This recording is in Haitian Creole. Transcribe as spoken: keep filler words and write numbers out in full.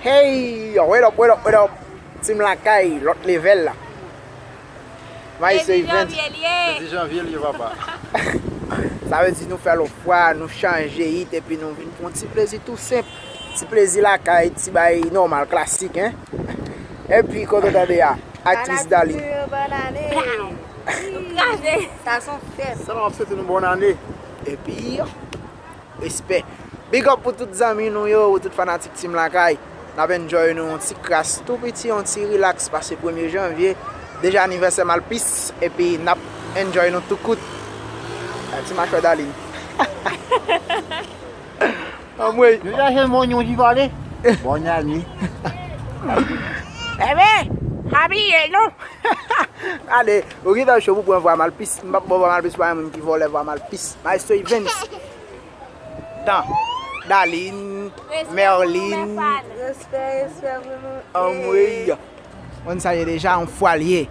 Hey, what up, what up, what up? Team Lakay, lòt level la. Maestro Event. Sezi janvye l ye, papa. Sa vle di nou fè lòt fwa, nou chanje it epi nou vin pou yon ti plezi tou senp. Ti plezi lakay, ti bay nòmal, klasik, en. Epi, kote w tande a, aktris Darline. Sa son fèt. Sa nou ap swete nou bòn ane. Epi, respè. Big up pou tout zanmi nou yo, pou tout fanatik Team Lakay. N ap enjoy nou yon ti kras tou piti, yon ti relax, pase premye janvye. Deja anivèsè Malpis, epi n ap enjoy nou tou kout. Yon ti machwè Darline. Anmwey. Nou ta jwenn moun yon ti pale. Bòn ane. Enben, abiye nou. Gade, ou gentan cho pou pran vwa Malpis. M p ap ba vwa Malpis pa yon moun ki vòlè vwa Malpis. Maestro Evans. Tan. Darline, Merline, Respè, respè pou nou. Anmwey. Moun sa ye deja, yon fwa l ye.